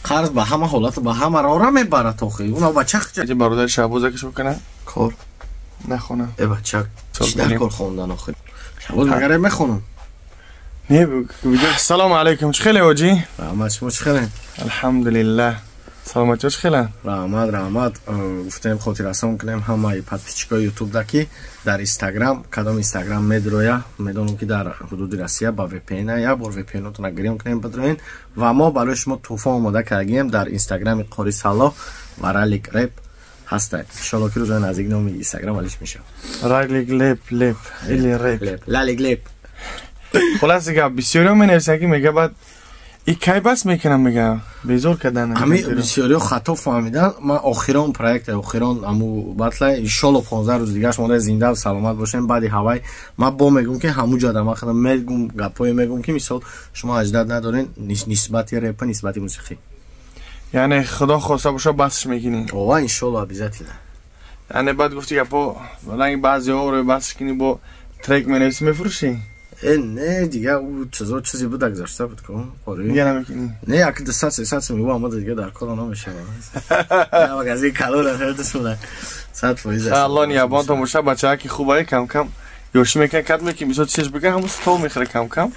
Қарз ба ҳама ҳолат ба ҳама рора мебарад охи. Уна бача хча. Бародар Шаҳбоз ки шо кана? Кор. Нахона. Э бача, чӣ дар кор хондан охи? Шаҳбоз магар мехонам? Не, салом алейкум. Чӣ хеле оҷӣ? Раҳмат, шумо чӣ хеле? Алҳамдулиллаҳ. Саломатиё чӣ хеле? Раҳмат, раҳмат. Гуфтем хотиррасон кунем ҳамаи подписчикои ютуб да ки дар инстаграм, кадом инстаграм медроя, медонам ки дар ҳудуди Россия ба VPN, як бор VPN-отона гирён кунем бидроен ва мо барои шумо тӯҳфа омода кардагием дар инстаграми Қори Саллоҳ ва Ралик Реп ҳаста. Иншолло ки рӯзои наздик номи инстаграм алиш мешавад. Ралик Леп Леп или Реп. Лалик Леп. Хулоса гап бисёриҳо менависанд ки мега баъд и кай бас мекунам, мега безор кардан. Ҳами бисёриҳо хато фаҳмидан. Ман охирон проект, охирон аму батла иншолло 15 рӯз дигаш монда, зинда саломат бошем. Баъди ҳавай ман бо мегӯм ки ҳаму ҷода ман худам мегӯм, гапҳое мегӯм ки мисол шумо аҷдад надорен нисбати репа, нисбати мусиқӣ. Яъне худо хоста боша басш мекунӣ? Ова, иншолло, обязательно. Яъне баъд гуфти гапо ранги баъзеҳоро басш кунӣ, бо трек менависӣ, мефурӯшӣ? Э, не, дига ӯ чизо чизе буда, гузашта буд ку. Дига намекунӣ? Не, як 200 300 сум ӯ омада дига дар кор намешава. Магазин калон дусмона. 100%. Алло ниябонтон боша, бачаҳа ки хубае кам кам ёшӣ мекунад, кад меки мисол чизеш бигӯ, ҳамун стол мехӯра кам кам.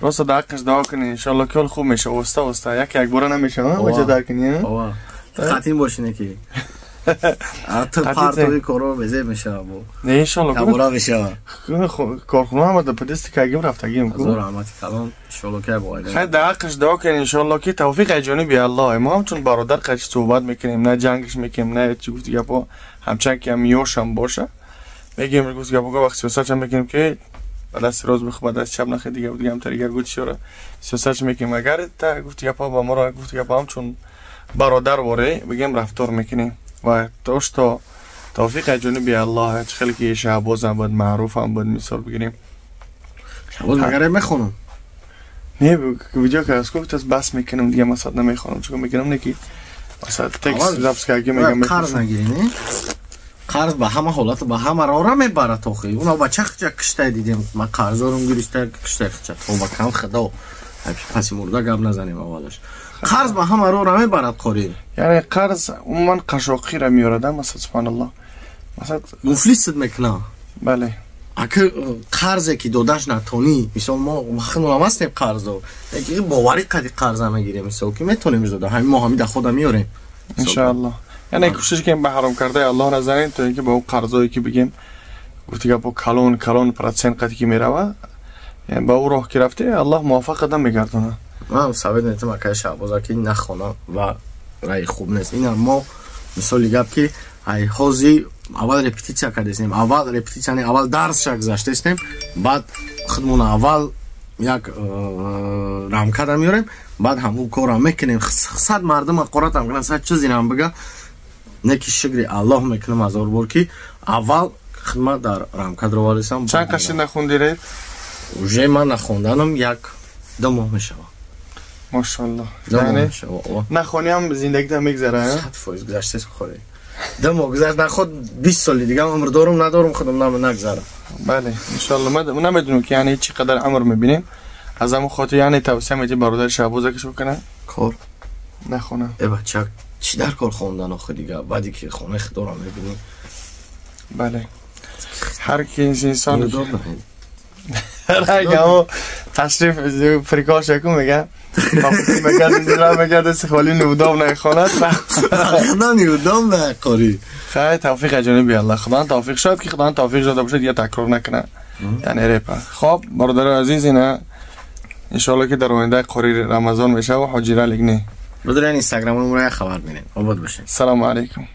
Роста дар ҳаққаш дуо кунед, иншоалло ки ҳол хуб мешава, оста оста, як якбора намешава, бача дар кунӣ. Ова. Хатим бошине ки. Ту партови коро безеб мешава бо. Не, иншоалло. Кабора мешава. Корхона ҳама да падести кагим рафтагим ку. Ҳазор раҳмати калон, иншоалло ки бо оила. Хай, дар ҳаққаш дуо кунед, иншоалло ки тавфиқ аз ҷониби Аллоҳ. Мо ҳамчун бародар қачи суҳбат мекунем, на ҷангш мекунем, на чӣ гуфти гапо, ҳамчанд ки ҳам ёшам боша. Мегем гуфти гапо, вақт сиёсатшам мекунем ки ба дасти рост бихӯ, ба дасти чап нахӯ, дига дига ҳамтари дига гуфти чиёра сиёсатш мекунем. Агар та гуфти гапо ба моро гуфти гапо ҳамчун бародар воре бигем рафтор мекунем. Ва то что тавфиқ аз ҷониби Аллоҳ, чӣ хеле ки Шаҳбозам буд, маъруфам буд, мисол бигирем. Шаҳбоз магар мехонам? Не, видео ка сколько бас мекунам, дига масалан намехонам, чун мекунам не ки масалан текст запись карги мегам. Қарз нагирӣ, не? Қарз ба ҳама ҳолат ба ҳама рора мебарад охи. Уна бача хча киштай дидем, ман қарздорум гирифта киштай хча. Тоба кам худо. Паси мурда гап назанем аввалаш. Қарз ба ҳама рора мебарад қори. Яъне қарз умуман қашоқиро меорад, масалан субҳаналлоҳ. Масалан муфлисат мекунад. Бале. Ака қарзе ки додаш натонӣ, мисол мо худмон ҳастем қарздор. Яки боварӣ қади қарза мегирем, мисол ки метонем дода. Ҳамин мо ҳамин дахода меорем. Иншоаллоҳ. Яъне кӯшиш кунем ба ҳаром кардаи Аллоҳ назанем, то инки ба ӯ қарзое ки бигем гуфти гапо калон калон процент қади ки мерава, яъне ба ӯ роҳ ки рафте, Аллоҳ муваффақатам мегардонад. Ман совет метам акаи Шаҳбоза ки нахона ва раи хуб нест. Ина мо мисоли гап ки ай ҳози аввал репетитсия кардестем, аввал репетитсия не, аввал дарсша гузаштестем, баъд худмон аввал як рамкада меорем, баъд ҳамун корро мекунем. Сад мардум ҳақоратам кунанд, сад чизинам бига, не ки шукри Аллоҳ мекунам ҳазор бор ки аввал хидмат дар рамка даровардесам. Чанд қаши нахонди реп? Уже ман нахонданам 1-2 моҳ мешавад. Машаллоҳ. Яъне нахонӣ ҳам зиндагита мегзара? 100% гузаштест хӯре. 2 моҳ гузашт, наход 20 соли дига умр дорум надорум худам нагзарам. Бале, иншаллоҳ. Ман намедонам ки яъне чӣ қадар умр мебинем. Аз ҳамон хотир яъне тавсия медиҳем бародари Шаҳбоза ки шо кунад? Кор. Нахона. Э бача, чӣ дар кор хондан охи дига, баъди ки хонаи худоро мебинӣ. Бале. Ҳар ки инсон ранг ташриф прикол шаку мега мега мега даст холи неудобно хонад. Худо неудобно қори. Хай, тавфиқ аз ҷониби Аллоҳ. Худо тавфиқ шуд ки Худо тавфиқ дода бошад, дига такрор накунад. Яъне репа. Хоб, бародари азиз, ина иншоалло ки дар оянда қори Рамазон мешава, ҳоҷира лигне. Бидурен инстаграмон мура хабар бинед. Обод бошед. Салому алайкум.